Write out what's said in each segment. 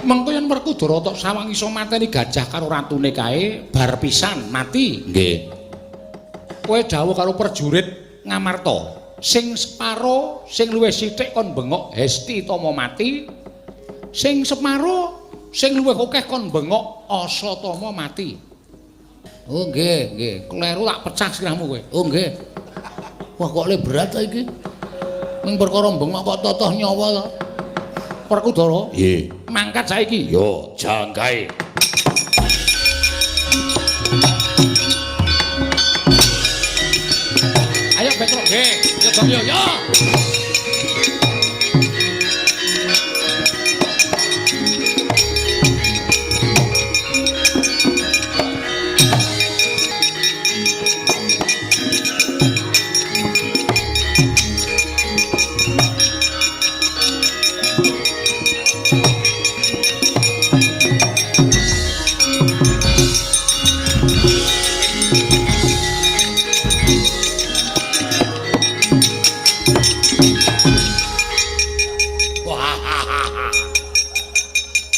Mengko yen Werkudara tok sawang iso mateni gajah karo ratune kae bar pisan mati. Nggih. Kowe dawuh karo prajurit Ngamarta, sing separo sing luwih sithik kon bengok Hesti Tama mati, sing separo sing luwih akeh kon bengok Asatama mati. Oh nggih, nggih. Kleru tak pecah sirahmu kowe. Oh nggih. Wah kok le berat ta iki. Ning perkara bengok kok totoh nyawa to. Werkudara, Nggih. Mangkat saiki. Yo, jangkae. Ayo Petro, nggih. Yo Bang yo, yo.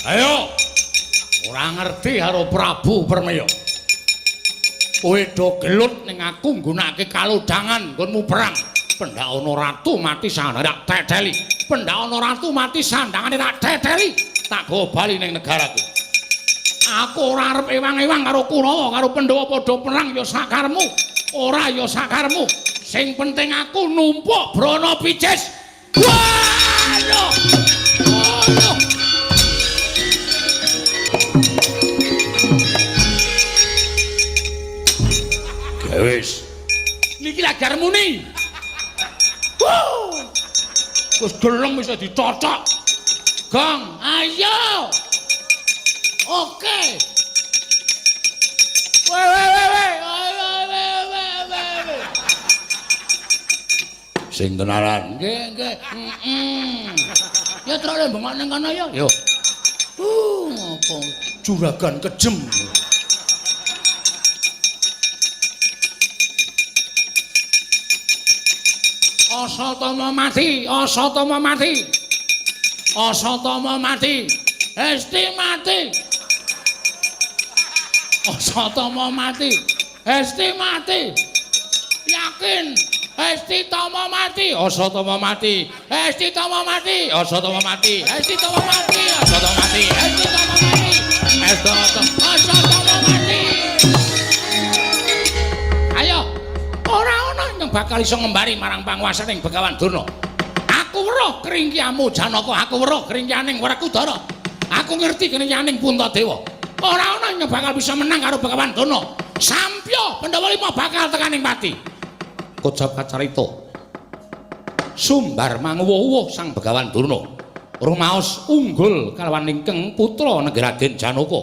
Ayo. Ora ngerti karo Prabu Permaya. Kowe do gelut ning aku nggunakake kalodhangan nggonmu perang. Pendak ana ratu mati sandangane tak teteli. Pendak ana ratu mati sandangane tak teteli. Tak gawa bali ning negaraku. Aku ora arep ewang-ewang karo Kurawa karo Pandhawa padha perang ya sakarmu. Ora ya sakarmu. Sing penting aku numpuk Brana Picis. Waduh. Waduh. Wis. Niki lagar muni. Wuh. Wis gelem iso dicocok. Gong, ayo. Oke. Weh weh weh weh. Ayo weh weh weh weh. Sing tenanan. Nggih, nggih. Heeh. Ya trok le bengok ning kono ya. Yo. Ngopo juragan kejem. Asatama mati, Asatama mati. Asatama mati. Hesti mati. Asatama mati. Hesti mati. Yakin Hesti Tama mati, Asatama mati. Hesti Tama mati, Asatama mati. Hesti Tama mati, Asatama mati. Hesti Tama mati. Asatama mati. Ayo. Ora ana ingkang bakal iso ngembari marang panguwasaning Begawan Durna. Aku weruh kringkiamu Janaka, aku weruh kringkianing Werkudara. Aku ngerti kringkianing Puntadewa. Ora ana ingkang bakal bisa menang karo Begawan Durna. Sampya Pandhawa lima bakal tekaning pati. Kocap kacarita. Sumbar manguwuh-wuh Sang Begawan Durna. Rumaos unggul kalawan ingkang putra negeri Raden Janaka.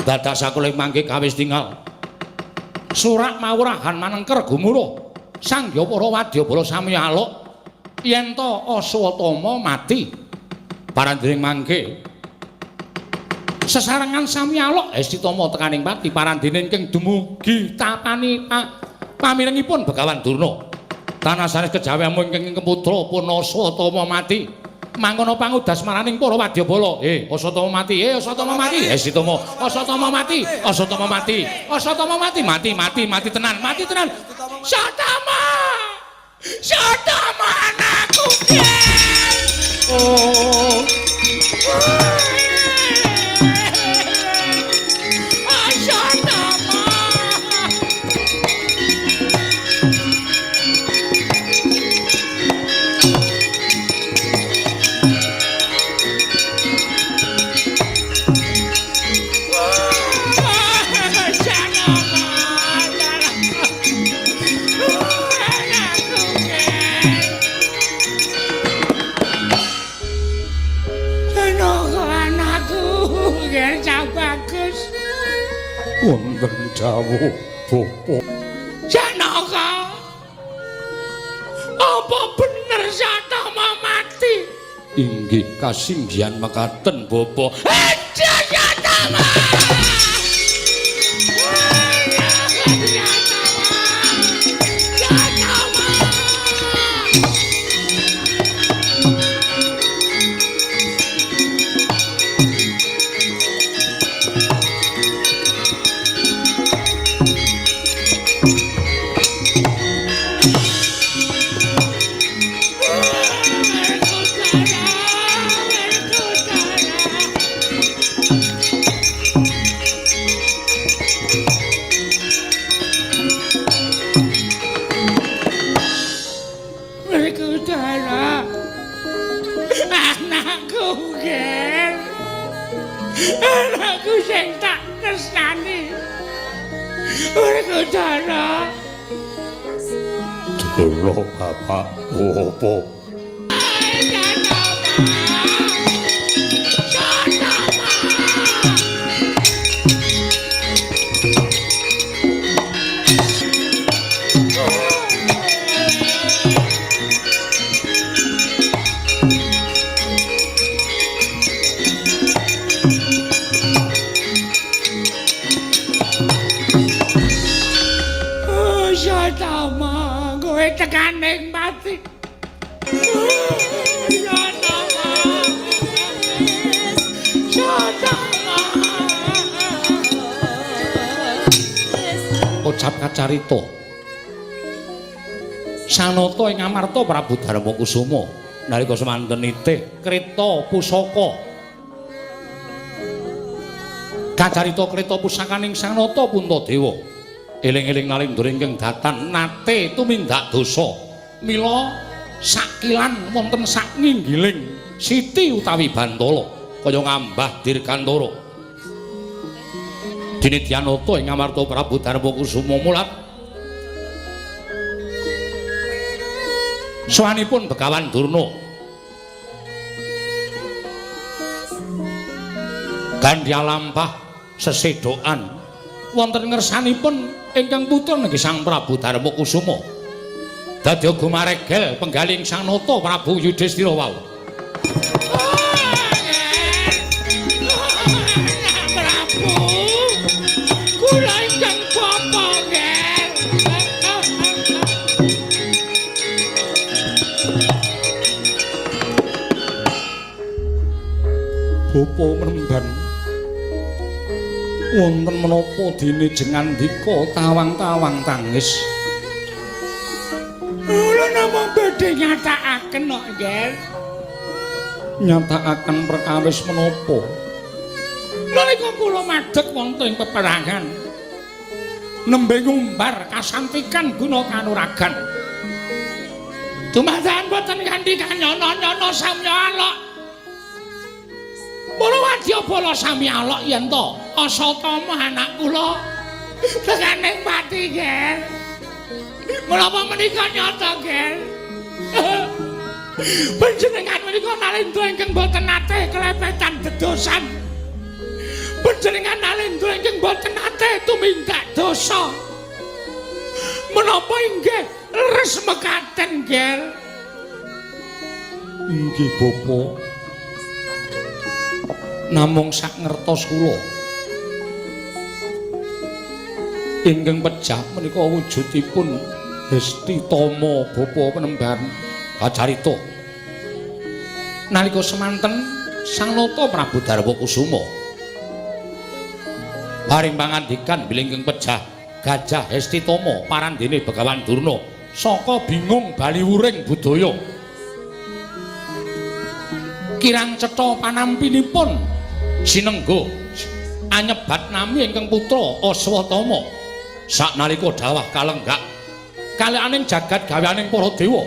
Dadak sakula mangke kawis tinggal. Surak mawurahan manengker gumuruh. Sang Hyang para wadyabala sami aluk yen to Aswatama mati. Parandring mangke sesarengan sami aluk Hestitama tekaning pati parandene ingkang dumugi tapani pamirengipun Begawan Durna. Tanah sanes kejawi amung ingkang putra pun Aswatama mati. Mangkono pangudas maraning para wadyabala. Aswatama mati. Aswatama mati. Hestitama. Aswatama mati. Aswatama mati. Aswatama mati. Mati mati mati tenan. Mati tenan. Satama. Satama anakku. Oh. Satama. Wonten dawuh Bapa. Janaka. Apa bener Satama mati? Inggih kasinggihan mekaten Bapa. Satama. Satama. Anakku sing tak tresnani. Werkudara. Durna bapak opo? Oh, Satama, kowe tekaning pati. Satama. Satama. Ucap kacarita. Sanata ing Amarta Prabu Darmakusuma nalika semanten nitih kreta pusaka. Kacarita kreta pusakaning Sanata Puntadewa. Eling-eling nalindra ingkang datan nate tumindak dosa. Mila sakilan wonten saknginggiling siti utawi bantala kaya ngambah dirgantara. Dene Dyanata ing Amarta Prabu Darmakusuma mulat sowanipun Begawan Durna. Gandhi lampah sesedokan wonten ngersanipun ingkang putra nenggih Sang Prabu Darmakusuma. Dadi gumaregel penggaling Sang Nata Prabu Yudhistira wau. Prabu. Kula ingkang bapa nggih. Bapa menemban wonten menapa dene jengandika tawang-tawang tangis. Kula namung badhe nyatakaken kok nggih. Nyatakaken perkawis menapa? Nalika kula madheg wonten ing peperangan nembe ngumbar kasantikan guna kanuragan. Dumadakan boten kanthi kanyono-nyono samya alok. Para wadyabala sami alok yen to Asatama anak kula tekaning pati nggih. Menapa menika nyata nggih? Panjenengan menika nalindra ingkang boten nate kelepetan dedosan. Panjenengan nalindra ingkang boten nate tumindak dosa. Menapa inggih leres mekaten nggih? Inggih bapa. Namung sak ngertos kula ingkang pejah menika wujudipun Hesti Tama bapa penemban kacarita. Nalika semanten Sang Nata Prabu Darmakusuma paring pangandikan bilih ingkang pejah Gajah Hesti Tama parandene Begawan Durna saka bingung bali wuring budaya. Kirang cetha panampinipun sinengga anyebat nami ingkang putra Aswatama saknalika dawah kalenggak kalikaning jagat gaweaning para dewa.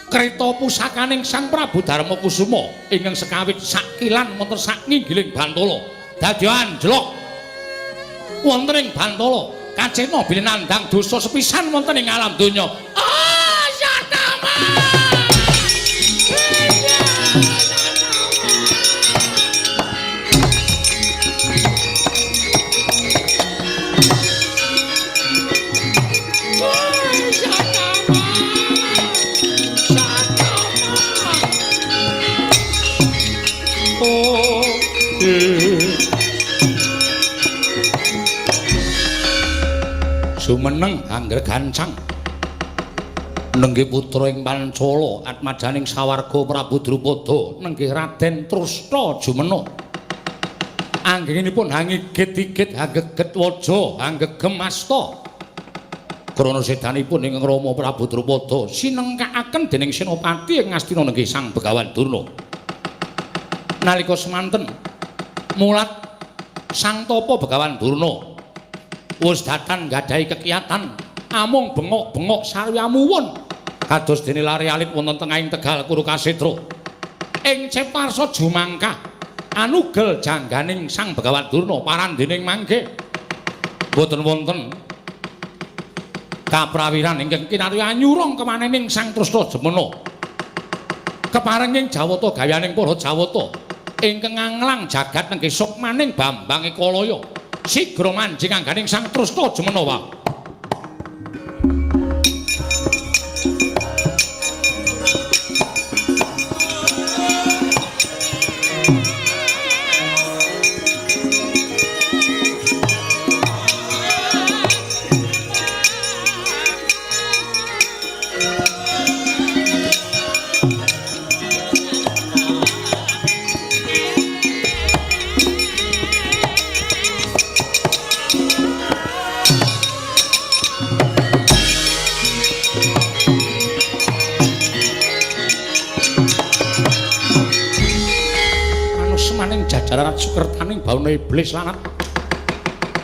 Kreta pusakaning Sang Prabu Darmakusuma ingkang sekawit sakilan wonten saknginggiling bantala dadi anjlok wonten ing bantala kacena bilih nandhang dosa sepisan wonten ing alam donya. Aswatama. Jumeneng angger gancang nenggih putra ing Pancala atmajaning sawarga Prabu Drupada nenggih Raden Trusta jumena. Anggenipun hangigit-igit hanggeget waja hanggegem asta. Krana sedanipun ingkang Rama Prabu Drupada sinengkakaken dening Senopati ing Ngastina nenggih Sang Begawan Durna. Nalika semanten mulat Sang Tapa Begawan Durna wis datan nggadahi kekiyatan amung bengok-bengok sarwi amuwun kados dene lare alit wonten tengahing Tegal Kurukasetra. Ing Ceparsa jumangkah Anugel jangganing Sang Begawan Durna parandening mangke. Boten wonten kaprawiran ingkang kinarya anyurung kemanening Sang Tresna Jemena. Keparenging Jawata gaweaning para Jawata ingkang nganglang jagat nenggih sukmaning Bambang Ekalaya. Sigra manjing angganing Sang Tresna Jemena wae. Jajaran sukertaning bawana iblis lanat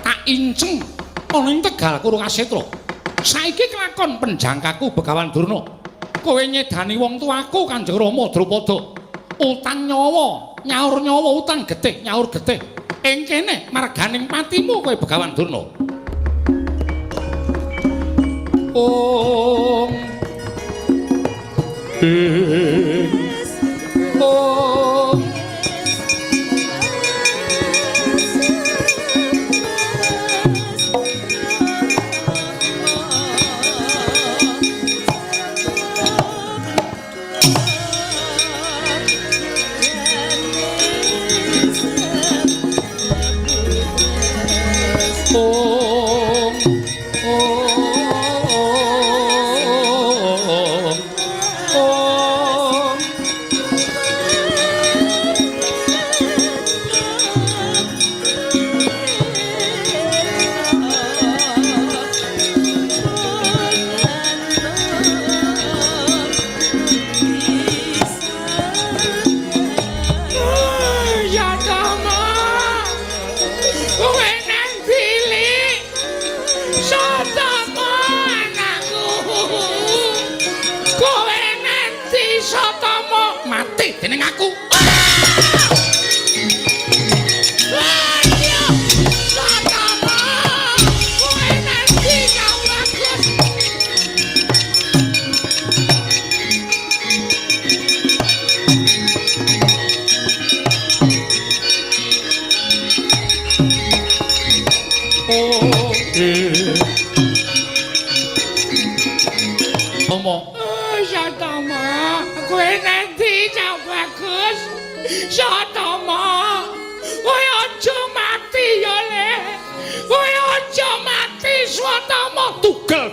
tak inceng ana ing Tegal Kurukasetra. Saiki kelakon penjangkaku Begawan Durna. Kowe nyedani wong tuaku Kanjeng Rama Drupada. Utang nyawa, nyaur nyawa, utang getih, nyaur getih. Ing kene marganing patimu kowe Begawan Durna. Ong ong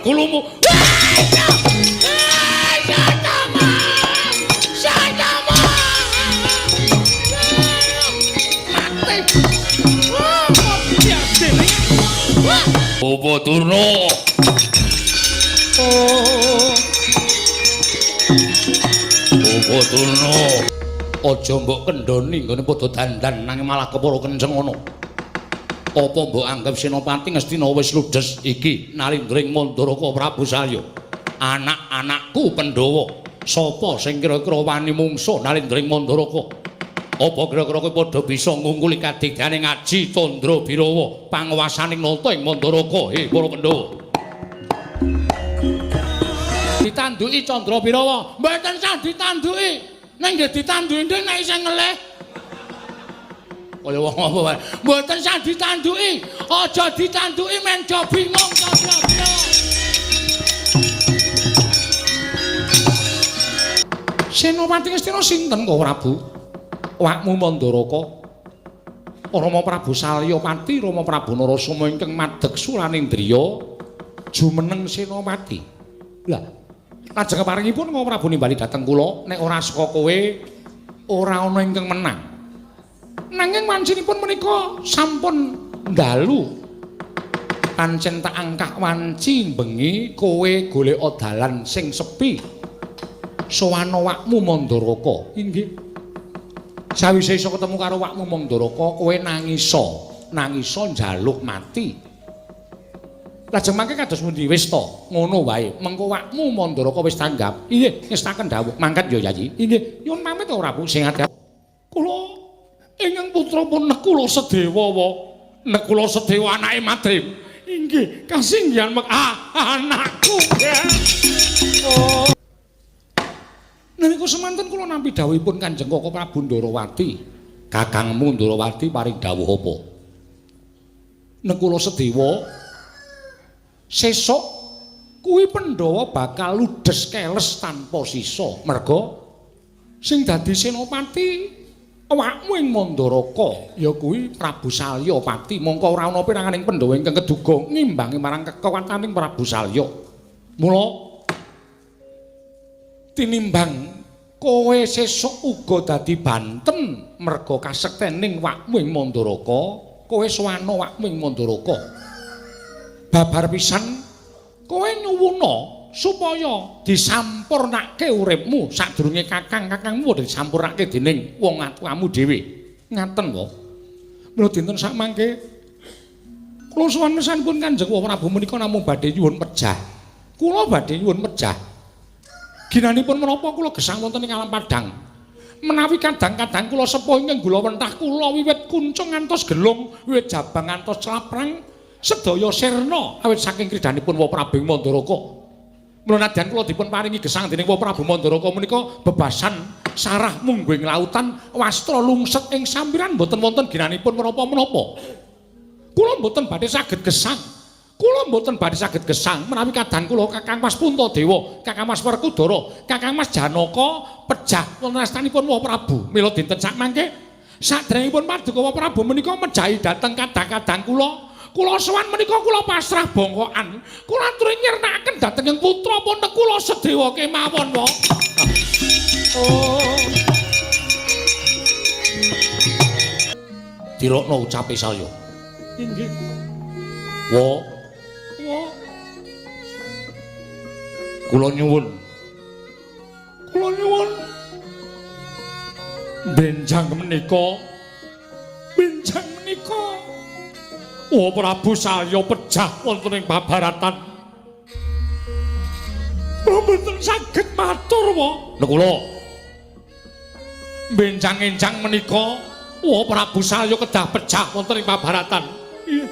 gulumu. Satama! Satama! Mati. Bapak Durna. Bapak Durna. Aja mbok kendhoni nggone padha dandan nanging malah kepara kenceng ana. Apa mbok anggap Senopati Ngastina wis ludes iki nalindring Mandaraka Prabu Salya? Anak-anakku Pandhawa, sapa sing kira-kira wani mungsuh nalindring Mandaraka? Apa kira-kira kowe padha bisa ngungkuli kadigdane Ngaji Candra Birawa panguwasaning nata ing Mandaraka? He para Pandhawa. Ditanduki Candra Birawa, mboten sah ditanduki. Ning nggih ditanduki ndek nek isih ngelih. Kaya wong apa wae. Mboten sah ditanduki. Aja ditanduki men do bingung Candra Birawa. Senopati Ngastina sinten kok Prabu? Wakmu Mandaraka. Rama Prabu Salyapati, Rama Prabu Narasoma ingkang madeg Suranindriya jumeneng Senopati. Lah, lajeng keparingipun kok Prabu nimbali dhateng kula, nek ora saka kowe ora ana ingkang menang. Nanging wancinipun menika sampun dalu. Pancen tak angkah wanci bengi kowe goleka dalan sing sepi. Sowan wakmu Mandaraka. Inggih. Sawise iso ketemu karo wakmu Mandaraka, kowe nangisa, nangisa njaluk mati. Lajeng mangke kados pundi wis to? Ngono wae. Mengko wakmu Mandaraka wis tanggap. Inggih, ngestaken dawuh. Mangkat ya, Yayi. Inggih, nyuwun pamit to Prabu sing ati. Kula ingkang Ingkang putra pun Nekula Sedewa wa. Nekula Sedewa anake Madrim. Inggih, kasinggihan mek anakku. Oh. Nalika semanten kula nampi dawuhipun Kanjeng Koko Prabu Ndarawati. Kakangmu Ndarawati paring dawuh apa? Nekula Sedewa sesuk kuwi Pandhawa bakal ludes keles tanpa sisa. Merga sing dadi senopati awakmu ing Mandaraka ya kuwi Prabu Salya Pati. Mongko ora ana peranganing Pandhawa ingkang keduga ngimbangi marang kekuwataning Prabu Salya. Mula tinimbang kowe sesuk uga dadi banten merga kasektening wakmu ing Mandaraka, kowe sowana wakmu ing Mandaraka. Babar pisan kowe nyuwuna supaya disampurnake uripmu sadurunge kakang-kakangmu disampurnake dening wong atuamu dhewe. Ngaten wae. Mula dinten sakmangke kula sowan mesanipun Kanjeng Prabu menika namung badhe nyuwun pejah. Kula badhe nyuwun pejah. Ginanipun menapa kula gesang wonten ing alam padhang. Menawi kadang-kadang kula sepuh ingkang gula wentah kula wiwit kuncung ngantos gelung, wiwit jabang ngantos claprang, sedaya sirna awit saking kridhanipun Wa Prabu Mandaraka. Mula nadyan kula dipun paringi gesang dening Wa Prabu Mandaraka menika bebasan sarah mungguing lautan wastra lungset ing sampiran mboten wonten ginanipun menapa-menapa. Kula mboten badhe saged gesang. Kula mboten badhe saged gesang menawi kadang kula Kakang Mas Puntadewa, Kakang Mas Werkudara, Kakang Mas Janaka pejah wonten astanipun Wa Prabu. Mila dinten sakmangke saderengipun paduka Wa Prabu menika mejahi dhateng kadang-kadang kula. Kula sowan menika kula pasrah bongkokan. Kula aturi nyirnakaken dhateng ing putra pun kula Sedewa kemawon wa. Oh. Dirokno ucape Salya. Inggih. Wa. Wa. Kula nyuwun. Kula nyuwun. Benjang menika. Benjang menika. Wa Prabu Salya pejah wonten ing babaratan. Kula mboten saged matur wa. Lha kula benjang-enjang menika Wa Prabu Salya kedah pejah wonten ing babaratan. Iya.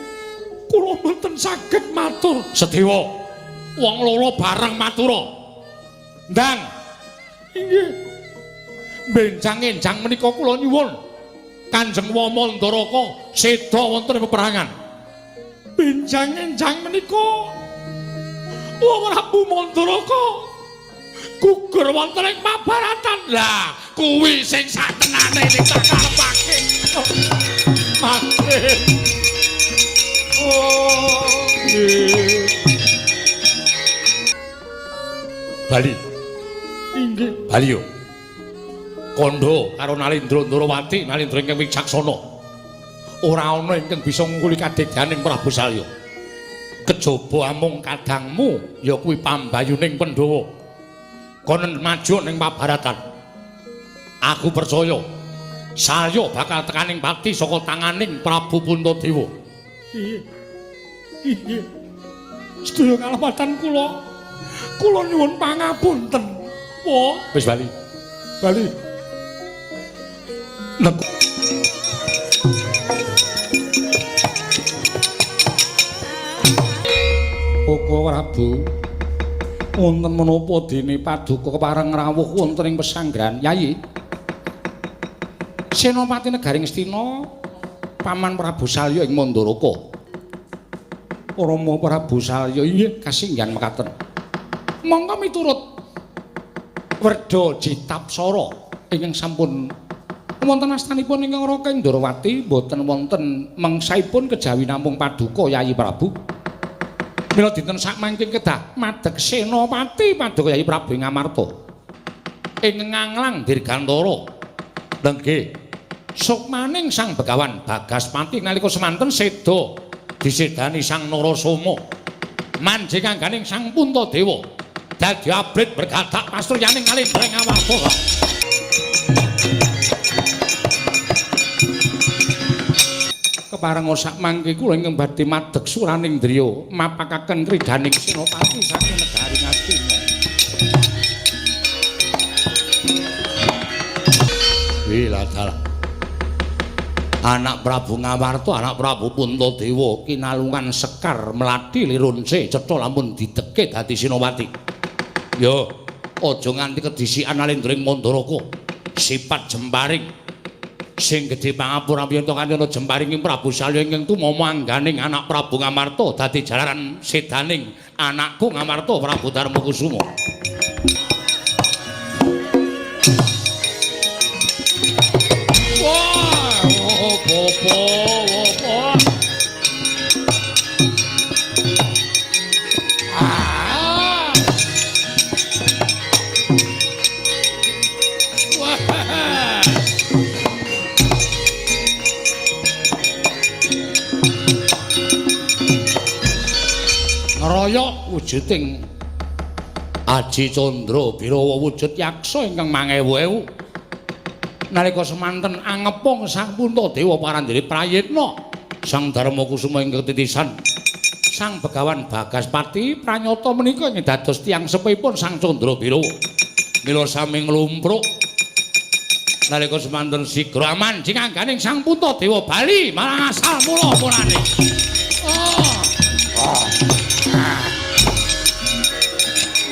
Kula mboten saged matur. Sedewa, wong loro bareng matura. Ndang. Inggih. Benjang-enjang menika kula nyuwun Kanjeng Wa Mandaraka seda wonten ing peperangan. Benjang-enjang menika Wa Prabu Mandaraka gugur wonten ing pabaratan. Lah, kuwi sing satenane sing tak karepake. Mate. Oh, nggih. Bali. Inggih. Bali yo. Kandha karo Nalindra Ndarawati, Nalindra ingkang wicaksana. Ora ana ingkang bisa ngungkuli kadegyaning Prabu Salya. Kejaba amung kadangmu ya kuwi pambayuning Pandhawa. Kono maju ning pabaratan. Aku percaya Salya bakal tekaning pati saka tanganing Prabu Puntadewa. Iya. Iya. Sedaya kalepatan kula. Kula nyuwun pangapunten. Wa, wis bali. Bali. Nek Koko Prabu, wonten menapa dene paduka kepareng rawuh wonten ing pesanggrahan Yayi? Senopati negari Ngastina, Paman Prabu Salya ing Mandaraka. Rama Prabu Salya inggih kasinggihan mekaten. Monggo miturut Werda Jitapsara ingkang sampun wonten astanipun ingkang Raka Ndrawati boten wonten mengsaipun kejawi namung paduka Yayi Prabu. Mila dinten sakmangke kedah madeg senopati paduka Yayi Prabu ing Amarta. Ing nganglang dirgantara. Nggih. Sukmaning Sang Begawan Bagaspati nalika semanten seda disedani Sang Narasoma. Manjing angganing Sang Puntadewa. Dadi abrit bergadak pasuryaning Nalindra ing Amarta. Kepareng sakmangke kula ingkang badhe madeg suraning driya mapakaken kridhaning senopati saking negari Ngastina. Wilah dalah. Anak Prabu Ngamarta, anak Prabu Puntadewa kinalungan sekar mlathi lirunce cetha lamun dideke dadi Sinowati. Yo, aja nganti kedisikan Nalendra ing Mandaraka. Sipat jemparing sing gedhe pangapura yen to kanthi ana jemparing ing Prabu Salya ingkang tumama angganing anak Prabu Ngamarta dadi jalaran sedaning anakku Ngamarta Prabu Darmakusuma. Wah, opo opo. Ah. Wah. Ngeroyok wujuding Aji Candra Birawa wujud yaksa ingkang mangewu-ewu. Nalika semanten angepung Sang Puntadewa parandene prayitna Sang Darmakusuma ingkang titisan Sang Begawan Bagaspati pranyata menika ingkang dados tiyang sepihipun Sang Candra Birawa. Mila sami nglumpruk nalika semanten sigra amanjing angganing Sang Puntadewa bali marang asal mula-mulane. Oh. Oh.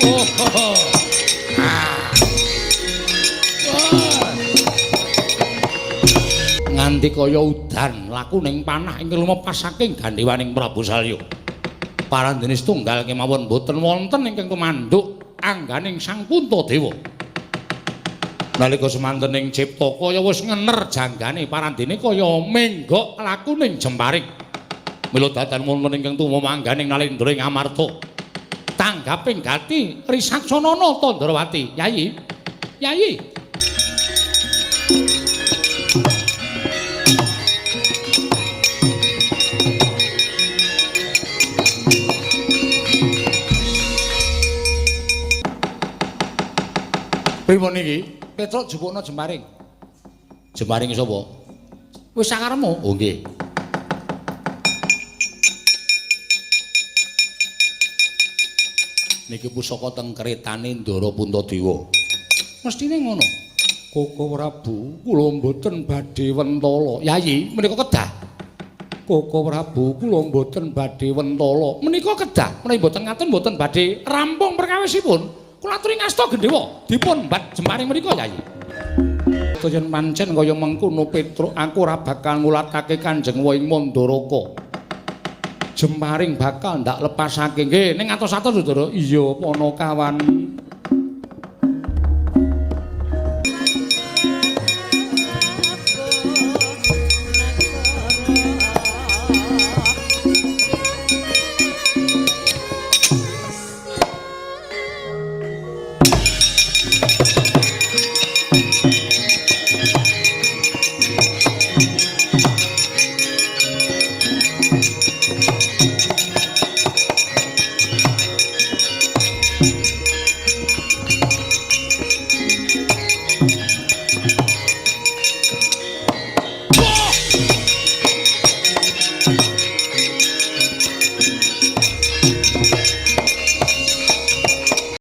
Oh. Oh. Nganti kaya udan laku ning panah ingkang lumepas saking gandhewaning Prabu Salya. Parandene setunggal kemawon boten wonten ingkang tumanduk angganing Sang Puntadewa. Nalika semanten ing cipta kaya wis ngener janggane parandene kaya menggok laku ning jemparing. Mila dadan wonten ingkang tumama angganing Nalendra ing Amarta. Tanggaping gati Risaksanana Tandrawati. Yayi. Yayi. Pripun niki? Petruk jupukna jemparing. Jemparing sapa? Wis sakaremu. Oh nggih. Niki pusaka teng kretane Ndara Puntadewa. Mestine ngono. Koko Prabu, kula mboten badhe wentala. Yayi, menika kedah. Koko Prabu, kula mboten badhe wentala. Menika kedah. Menawi mboten ngaten mboten badhe rampung perkawisipun. Kula aturi ngasta gendhewa dipun mbat jemparing menika Yayi. Yen pancen kaya mengkono Petruk, aku ora bakal ngulatake Kanjeng wa ing Mandaraka. Jemparing bakal ndak lepasake. Nggih, ning atos-atos Ndara. Iya, Panakawan.